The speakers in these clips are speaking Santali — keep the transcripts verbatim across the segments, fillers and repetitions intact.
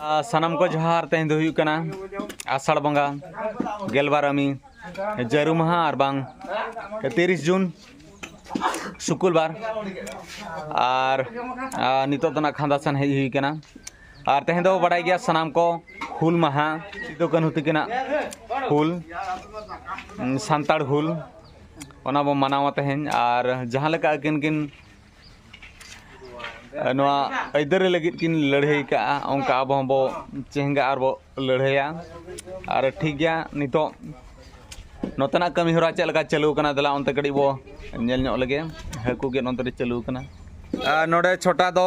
ᱟᱨ ᱥᱟᱱᱟᱢ ᱠᱚ ᱡᱚᱦᱟᱨ᱾ ᱛᱮᱦᱮᱧ ᱫᱚ ᱦᱩᱭᱩᱜ ᱠᱟᱱᱟ ᱟᱥᱟᱲ ᱵᱚᱸᱜᱟ ᱜᱮᱞᱵᱟᱨ ᱟᱹᱢᱤ, ᱡᱟᱹᱨᱩ ᱢᱟᱦᱟ ᱟᱨ ᱵᱟᱝ ᱛᱤᱨᱤᱥ ᱡᱩᱱ, ᱥᱩᱠᱩᱞᱵᱟᱨ᱾ ᱟᱨ, ᱟᱨ ᱱᱤᱛᱚᱜ ᱫᱚ ᱱᱟᱜ ᱠᱷᱟᱸᱫᱟ ᱥᱮᱱ ᱦᱮᱡ ᱦᱩᱭ ᱠᱟᱱᱟ᱾ ᱟᱨ ᱛᱮᱦᱮᱧ ᱫᱚ ᱵᱟᱲᱟᱭ ᱜᱮᱭᱟ ᱥᱟᱱᱟᱢ ᱠᱚ, ᱦᱩᱞ ᱢᱟᱦᱟ, ᱥᱤᱫᱩ ᱠᱟᱹᱱᱦᱩ ᱛᱤᱠᱤᱱᱟᱜ ᱦᱩᱞ, ᱥᱟᱱᱛᱟᱲ ᱦᱩᱞ, ᱚᱱᱟ ᱵᱚ ᱢᱟᱱᱟᱣᱟ ᱛᱮᱦᱮᱧ᱾ ᱟᱨ ᱡᱟᱦᱟᱸ ᱞᱮᱠᱟ ᱟᱹᱠᱤᱱ ᱠᱤᱱ ᱱᱚᱣᱟ ᱟᱹᱭᱫᱟᱹᱨᱤ ᱞᱟᱹᱜᱤᱫ ᱠᱤᱱ ᱞᱟᱹᱲᱦᱟᱹᱭ ᱠᱟᱜᱼᱟ, ᱚᱱᱠᱟ ᱟᱵᱚ ᱦᱚᱸᱵᱚ ᱪᱮᱦᱜᱟ ᱟᱨ ᱵᱚ ᱞᱟᱹᱲᱦᱟᱹᱭᱟ᱾ ᱟᱨ ᱴᱷᱤᱠ ᱜᱮᱭᱟ, ᱱᱤᱛᱚᱜ ᱱᱚᱛᱮᱱᱟᱜ ᱠᱟᱹᱢᱤ ᱦᱚᱨᱟ ᱪᱮᱫ ᱞᱮᱠᱟ ᱪᱟᱹᱞᱩ ᱠᱟᱱᱟ, ᱫᱮᱞᱟ ᱚᱱᱛᱮ ᱠᱟᱹᱴᱤᱡ ᱵᱚ ᱧᱮᱞ ᱧᱚᱜ ᱞᱮᱜᱮ᱾ ᱦᱟᱹᱠᱩ ᱜᱮᱫ ᱱᱚᱛᱮ ᱨᱮ ᱪᱟᱹᱞᱩ ᱠᱟᱱᱟ᱾ ᱟᱨ ᱱᱚᱰᱮ ᱪᱷᱚᱴᱟ ᱫᱚ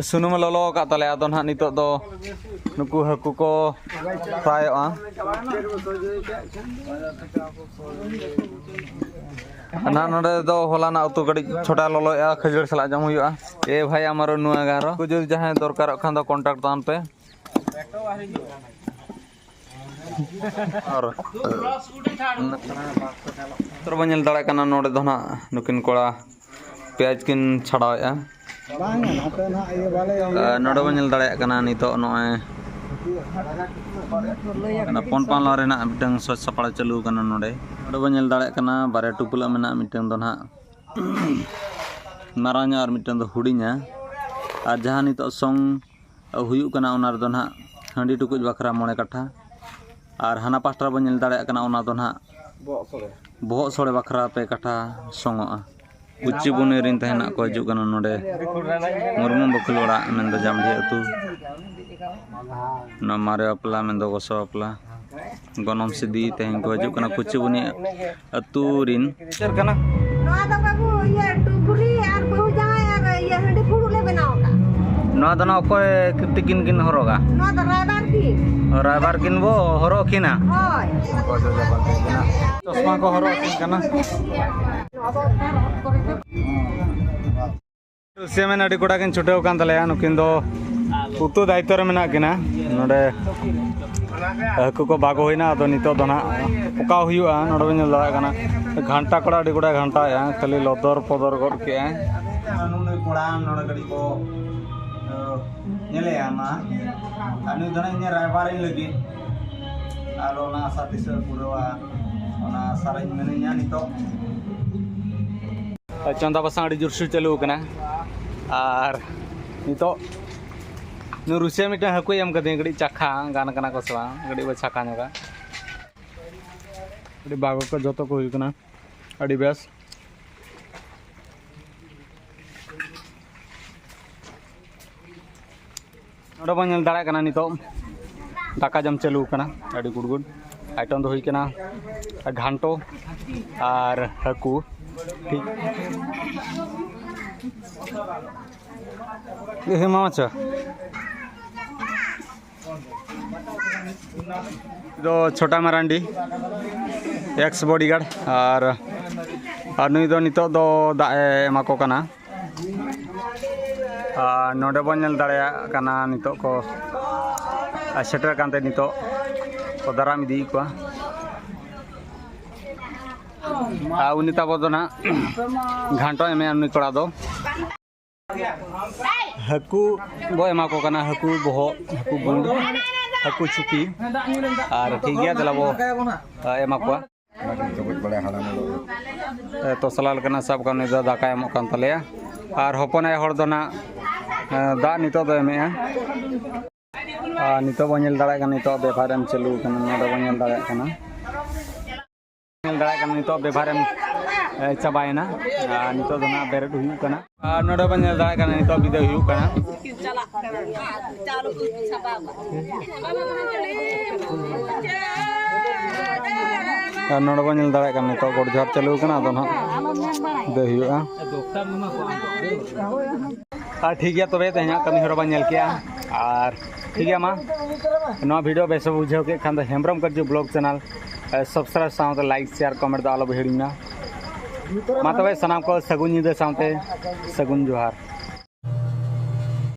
ᱥᱩᱱᱩᱢ ᱮ ᱞᱚᱞᱚ ᱟᱠᱟᱫ ᱛᱟᱞᱮᱭᱟ᱾ ᱟᱫᱚ ᱱᱟᱦᱟᱜ ᱱᱤᱛᱚᱜ ᱫᱚ ᱱᱩᱠᱩ ᱦᱟᱹᱠᱩ ᱠᱚ ᱯᱷᱨᱟᱭᱚᱜᱼᱟ᱾ ᱱᱟᱦᱟᱜ ᱱᱚᱰᱮ ᱫᱚ ᱦᱚᱞᱟᱱᱟᱜ ᱩᱛᱩ ᱠᱟᱹᱴᱤᱡ ᱪᱷᱚᱴᱟ ᱞᱚᱞᱚᱭᱮᱜᱼᱟ, ᱠᱷᱟᱹᱡᱟᱹᱲᱤ ᱥᱟᱞᱟᱜ ᱡᱚᱢ ᱦᱩᱭᱩᱜᱼᱟ᱾ ᱮ ᱵᱷᱟᱭ ᱟᱢᱟᱨᱳ ᱱᱩᱣᱟ ᱜᱟᱨᱚ᱾ ᱩᱱᱠᱩ ᱡᱩᱫᱤ ᱡᱟᱦᱟᱸᱭ ᱫᱚᱨᱠᱟᱨᱚᱜ ᱠᱷᱟᱱ ᱫᱚ contact ᱛᱟᱦᱮᱱ ᱯᱮ᱾ ᱟᱨ ᱱᱚᱛᱮ ᱵᱚᱱ ᱧᱮᱞ ᱫᱟᱲᱮᱭᱟᱜ ᱠᱟᱱᱟ, ᱱᱚᱰᱮ ᱫᱚ ᱱᱟᱦᱟᱜ ᱱᱩᱠᱤᱱ ᱠᱚᱲᱟ ᱯᱮᱸᱭᱟᱡᱽ ᱠᱤᱱ ᱪᱷᱟᱲᱟᱣᱮᱫᱼᱟ᱾ ᱵᱟᱝᱟ, ᱱᱚᱛᱮ ᱱᱟᱦᱟᱜ ᱤᱭᱟᱹ ᱵᱟᱞᱮ ᱟᱨ ᱱᱚᱰᱮ ᱵᱚᱱ ᱧᱮᱞ ᱫᱟᱲᱮᱭᱟᱜ ᱠᱟᱱᱟ ᱱᱤᱛᱚᱜ ᱱᱚᱜᱼᱚᱭ ᱚᱱᱟ ᱯᱚᱱ ᱯᱟᱞᱟ ᱨᱮᱱᱟᱜ ᱢᱤᱫᱴᱟᱝ ᱥᱚᱡᱽ ᱥᱟᱯᱲᱟᱣ ᱪᱟᱹᱞᱩ ᱟᱠᱟᱱᱟ ᱱᱚᱰᱮ᱾ ᱱᱚᱰᱮ ᱵᱚᱱ ᱧᱮᱞ ᱫᱟᱲᱮᱭᱟᱜ ᱠᱟᱱᱟ ᱵᱟᱨᱭᱟ ᱴᱩᱯᱞᱟᱹᱜ ᱢᱮᱱᱟᱜᱼᱟ, ᱢᱤᱫᱴᱟᱝ ᱫᱚ ᱱᱟᱦᱟᱜ ᱢᱟᱨᱟᱝᱟ ᱟᱨ ᱢᱤᱫᱴᱟᱝ ᱫᱚ ᱦᱩᱰᱤᱧᱟ᱾ ᱟᱨ ᱡᱟᱦᱟᱸ ᱱᱤᱛᱚᱜ ᱥᱚᱝ ᱦᱩᱭᱩᱜ ᱠᱟᱱᱟ, ᱚᱱᱟ ᱨᱮᱫᱚ ᱱᱟᱦᱟᱜ ᱦᱟᱺᱰᱤ ᱴᱩᱠᱩᱡ ᱵᱟᱠᱷᱨᱟ ᱢᱚᱬᱮ ᱠᱟᱴᱷᱟ, ᱟᱨ ᱦᱟᱱᱟ ᱯᱟᱥᱴᱟ ᱵᱚᱱ ᱧᱮᱞ ᱫᱟᱲᱮᱭᱟᱜ ᱠᱟᱱᱟ, ᱚᱱᱟ ᱫᱚ ᱱᱟᱦᱟᱜ ᱵᱚᱦᱚᱜ ᱥᱚᱲᱮ ᱵᱟᱠᱷᱨᱟ ᱯᱮ ᱠᱟᱴᱷᱟ ᱥᱚᱝᱚᱜᱼᱟ᱾ ᱠᱩᱪᱤ ᱵᱩᱱᱤ ᱨᱤᱱ ᱛᱟᱦᱮᱱᱟᱜ ᱠᱚ ᱦᱤᱡᱩᱜ ᱠᱟᱱᱟ ᱱᱚᱰᱮ ᱢᱩᱨᱢᱩ ᱵᱟᱹᱠᱷᱩᱞ ᱚᱲᱟᱜ, ᱢᱮᱱᱫᱚ ᱡᱟᱢᱰᱤ ᱟᱹᱛᱩ᱾ ᱱᱚᱣᱟ ᱢᱟᱨᱮ ᱵᱟᱯᱞᱟ, ᱢᱮᱱᱫᱚ ᱜᱚᱥᱚ ᱵᱟᱯᱞᱟ, ᱜᱚᱱᱚᱝ ᱥᱤᱫᱤ, ᱛᱮᱦᱮᱧ ᱠᱚ ᱦᱤᱡᱩᱜ ᱠᱟᱱᱟ ᱠᱩᱪᱤ ᱵᱩᱱᱤ ᱟᱹᱛᱩ ᱨᱤᱱ᱾ ᱪᱮᱫ ᱠᱟᱱᱟ? ᱱᱚᱣᱟ ᱫᱚ ᱵᱟᱹᱵᱩ, ᱤᱭᱟᱹ, ᱰᱩᱵᱩᱨᱤ ᱟᱨ ᱵᱟᱹᱦᱩ ᱡᱟᱶᱟᱭ ᱟᱨ ᱤᱭᱟᱹ ᱦᱟᱺᱰᱤ ᱯᱷᱩᱲᱩᱜ ᱞᱮ ᱵᱮᱱᱟᱣ ᱟᱠᱟᱫ᱾ ᱱᱚᱣᱟ ᱫᱚ ᱱᱟᱜ ᱚᱠᱚᱭ ᱛᱤᱠᱤᱱ ᱠᱤᱱ ᱦᱚᱨᱚᱜᱟ? ᱱᱚᱣᱟ ᱫᱚ ᱨᱟᱭᱵᱟᱨ ᱠᱤᱱ᱾ ᱨᱟᱭᱵᱟᱨ ᱠᱤᱱ ᱵᱚ ᱦᱚᱨᱚᱜ ᱠᱤᱱᱟ᱾ ᱦᱳᱭ᱾ ᱪᱚᱥᱢᱟ ᱠᱚ ᱦᱚᱨᱚᱜ ᱟᱹᱠᱤᱱ ᱠᱟᱱᱟ᱾ ᱥᱮᱢᱮᱱ ᱟᱹᱰᱤ ᱠᱚᱲᱟ ᱠᱤᱱ ᱪᱷᱩᱴᱟᱹᱣ ᱟᱠᱟᱱ ᱛᱟᱞᱮᱭᱟ᱾ ᱱᱩᱠᱤᱱ ᱫᱚ ᱩᱛᱩ ᱫᱟᱭᱤᱛᱛᱚ ᱨᱮ ᱢᱮᱱᱟᱜ ᱠᱤᱱᱟ᱾ ᱱᱚᱰᱮ ᱦᱟᱹᱠᱩ ᱠᱚ ᱵᱟᱜᱚ ᱦᱩᱭᱱᱟ᱾ ᱟᱫᱚ ᱱᱤᱛᱚᱜ ᱫᱚ ᱱᱟᱦᱟᱜ ᱯᱚᱠᱟᱣ ᱦᱩᱭᱩᱜᱼᱟ᱾ ᱱᱚᱰᱮ ᱵᱮᱱ ᱧᱮᱞ ᱫᱟᱲᱮᱭᱟᱜ ᱠᱟᱱᱟ, ᱜᱷᱟᱱᱴᱟ ᱠᱚᱲᱟ ᱟᱹᱰᱤ ᱠᱚᱲᱟᱭ ᱜᱷᱟᱱᱴᱟᱭᱮᱫᱼᱟ, ᱠᱷᱟᱹᱞᱤ ᱞᱚᱫᱚᱨ ᱯᱚᱫᱚᱨ ᱜᱚᱫ ᱠᱮᱜᱼᱟᱭ᱾ ᱱᱩᱱᱩᱭ ᱠᱚᱲᱟ ᱱᱚᱰᱮ ᱠᱟᱹᱴᱤᱡ ᱠᱚ ᱛᱚ, ᱧᱮᱞᱮᱭᱟ ᱢᱟ᱾ ᱟᱨ ᱱᱩᱭ ᱫᱚ ᱱᱟᱜ ᱤᱧ ᱨᱟᱭᱵᱟᱨᱤᱧ ᱞᱟᱹᱜᱤᱫ᱾ ᱟᱨ ᱚᱱᱟ ᱟᱥᱟ ᱛᱤᱥ ᱦᱚᱸ ᱯᱩᱨᱟᱹᱣᱟ, ᱚᱱᱟ ᱟᱥᱟ ᱨᱮᱧ ᱢᱤᱱᱟᱹᱧᱟ ᱱᱤᱛᱚᱜ᱾ ᱪᱚᱸᱫᱟ ᱵᱟᱥᱟᱝ ᱟᱹᱰᱤ ᱡᱳᱨᱥᱳᱨ ᱪᱟᱹᱞᱩ ᱟᱠᱟᱱᱟ᱾ ᱟᱨ ᱱᱤᱛᱚᱜ ᱱᱩᱭ ᱨᱩᱥᱤᱭᱟ ᱢᱤᱫᱴᱟᱝ ᱦᱟᱹᱠᱩᱭ ᱮᱢ ᱠᱟᱫᱤᱧᱟ, ᱠᱟᱹᱴᱤᱡ ᱪᱟᱠᱷᱟ ᱜᱟᱱ ᱠᱟᱱᱟ ᱠᱚ ᱥᱮ ᱵᱟᱝ, ᱠᱟᱹᱴᱤᱡ ᱵᱚ ᱪᱟᱠᱷᱟ ᱧᱚᱜᱟ᱾ ᱟᱹᱰᱤ ᱵᱟᱜᱚ ᱠᱚ ᱡᱚᱛᱚ ᱠᱚ ᱦᱩᱭᱩᱜ ᱠᱟᱱᱟ, ᱟᱹᱰᱤ ᱵᱮᱥ᱾ ᱱᱚᱰᱮ ᱵᱚᱱ ᱧᱮᱞ ᱫᱟᱲᱮᱭᱟᱜ ᱠᱟᱱᱟ ᱱᱤᱛᱚᱜ ᱫᱟᱠᱟ ᱡᱚᱢ ᱪᱟᱹᱞᱩ ᱟᱠᱟᱱᱟ, ᱟᱹᱰᱤ ᱜᱩᱰ ᱜᱩᱰ᱾ ᱟᱭᱴᱮᱢ ᱫᱚ ᱦᱩᱭ ᱠᱟᱱᱟ ᱜᱷᱟᱱᱴᱚ ᱟᱨ ᱦᱟᱹᱠᱩ᱾ ᱴᱷᱤᱠ᱾ ᱮ ᱦᱮ ᱢᱟᱢᱟ ᱪᱟ᱾ ᱫᱚ ᱪᱷᱳᱴᱟ ᱢᱟᱨᱟᱱᱰᱤ, ᱮᱠᱥ ᱵᱚᱰᱤᱜᱟᱨᱰ, ᱟᱨ, ᱟᱨ ᱱᱩᱭ ᱫᱚ ᱱᱤᱛᱚᱜ ᱫᱚ ᱫᱟᱜ ᱮ ᱮᱢᱟ ᱠᱚ ᱠᱟᱱᱟ᱾ ᱟᱨ ᱱᱚᱰᱮ ᱵᱚᱱ ᱧᱮᱞ ᱫᱟᱲᱮᱭᱟᱜ ᱠᱟᱱᱟ ᱱᱤᱛᱚᱜ ᱠᱚ, ᱟᱨ ᱥᱮᱴᱮᱨ ᱟᱠᱟᱱ ᱛᱮ ᱱᱤᱛᱚᱜ ᱠᱚ ᱫᱟᱨᱟᱢ ᱤᱫᱤᱭᱮᱫ ᱠᱚᱣᱟ᱾ ᱟᱨ ᱩᱱᱤ ᱛᱟᱵᱚ ᱫᱚ ᱱᱟᱦᱟᱜ ᱜᱷᱟᱱᱴᱚ ᱮᱢᱮᱭᱟ ᱩᱱᱤ ᱠᱚᱲᱟ ᱫᱚ᱾ ᱦᱟᱹᱠᱩ ᱵᱚ ᱮᱢᱟ ᱠᱚ ᱠᱟᱱᱟ, ᱦᱟᱹᱠᱩ ᱵᱚᱦᱚᱜ, ᱦᱟᱹᱠᱩ ᱵᱩᱲ, ᱦᱟᱹᱠᱩ ᱪᱩᱯᱤ, ᱟᱨ ᱴᱷᱤᱠ ᱜᱮᱭᱟ, ᱫᱮᱞᱟ ᱵᱚ, ᱟ, ᱮᱢᱟ ᱠᱚᱣᱟ᱾ ᱚᱱᱟ ᱠᱚ ᱡᱚᱛᱚ ᱜᱚᱡ ᱵᱟᱲᱟᱭᱟ ᱦᱟᱲᱟᱢ ᱦᱚᱲ᱾ ᱮ, ᱛᱚᱥᱞᱟ ᱞᱮᱠᱟᱱᱟᱜ ᱥᱟᱵ ᱠᱟᱜ ᱢᱮ, ᱩᱱᱤ ᱫᱚ ᱫᱟᱠᱟᱭ ᱮᱢᱚᱜ ᱠᱟᱱ ᱛᱟᱞᱮᱭᱟ᱾ ᱟᱨ ᱦᱚᱯᱚᱱ ᱟᱭᱳ ᱦᱚᱲ ᱫᱚ ᱱᱟᱜ, ᱮ, ᱫᱟᱜ ᱱᱤᱛᱚᱜ ᱫᱚ ᱮᱢᱮᱜᱼᱟ᱾ ᱟᱨ ᱱᱤᱛᱚᱜ ᱵᱚᱱ ᱧᱮᱞ ᱫᱟᱲᱮᱭᱟᱜ ᱠᱟᱱᱟ, ᱱᱤᱛᱚᱜ ᱵᱮᱵᱷᱟᱨ ᱮᱢ ᱪᱟᱹᱞᱩ ᱠᱟᱱᱟ, ᱱᱚᱰᱮ ᱵᱚᱱ ᱧᱮᱞ ᱫᱟᱲᱮᱭᱟᱜ ᱠᱟᱱᱟ᱾ ᱧᱮᱞ ᱫᱟᱲᱮᱭᱟᱜ ᱠᱟᱱᱟ, ᱱᱤᱛᱚᱜ ᱵᱮᱵᱷᱟᱨ ᱮᱢ, ᱮ, ᱪᱟᱵᱟᱭᱮᱱᱟ᱾ ᱟᱨ ᱱᱤᱛᱚᱜ ᱫᱚ ᱱᱟᱜ ᱵᱮᱨᱮᱫ ᱦᱩᱭᱩᱜ ᱠᱟᱱᱟ᱾ ᱟᱨ ᱱᱚᱰᱮ ᱵᱚᱱ ᱧᱮᱞ ᱫᱟᱲᱮᱭᱟᱜ ᱠᱟᱱᱟ, ᱱᱤᱛᱚᱜ ᱵᱤᱫᱟᱹᱭ ᱦᱩᱭᱩᱜ ᱠᱟᱱᱟ᱾ ᱟᱨ ᱱᱚᱰᱮ ᱵᱚᱱ ᱧᱮᱞ ᱫᱟᱲᱮᱭᱟᱜ ᱠᱟᱱᱟ, ᱱᱤᱛᱚᱜ ᱜᱚᱰ ᱡᱚᱦᱟᱨ ᱪᱟᱹᱞᱩ ᱠᱟᱱᱟ, ᱟᱫᱚ ᱱᱟᱜ ᱵᱤᱫᱟᱹᱭ ᱦᱩᱭᱩᱜᱼᱟ᱾ ᱟᱨ ᱴᱷᱤᱠ ᱜᱮᱭᱟ, ᱛᱚᱵᱮ ᱛᱮᱦᱮᱧᱟᱜ ᱠᱟᱹᱢᱤ ᱦᱚᱨᱟ ᱵᱚᱱ ᱧᱮᱞ ᱠᱮᱜᱼᱟ᱾ ᱟᱨ ᱴᱷᱤᱠ ᱜᱮᱭᱟ, ᱢᱟ ᱱᱚᱣᱟ ᱵᱷᱤᱰᱤᱭᱳ ᱵᱮᱥ ᱵᱚ ᱵᱩᱡᱷᱟᱹᱣ ᱠᱮᱫ ᱠᱷᱟᱱ ᱫᱚ ᱦᱮᱢᱵᱨᱚᱢ ᱠᱟᱹᱨᱡᱩ ᱵᱞᱚᱜ ᱪᱮᱱᱮᱞ, ᱮ, ᱥᱟᱵᱥᱠᱨᱟᱭᱤᱵᱽ ᱥᱟᱶᱛᱮ ᱞᱟᱭᱤᱠ, ᱥᱮᱭᱟᱨ, ᱠᱚᱢᱮᱱᱴ ᱫᱚ ᱟᱞᱚ ᱵᱚ ᱦᱤᱲᱤᱧ ᱢᱟ᱾ ᱢᱟ ᱛᱚᱵᱮ ᱥᱟᱱᱟᱢ ᱠᱚ ᱥᱟᱹᱜᱩᱱ ᱧᱤᱫᱟᱹ ᱥᱟᱶᱛᱮ ᱥᱟᱹᱜᱩᱱ ᱡᱚᱦᱟᱨ᱾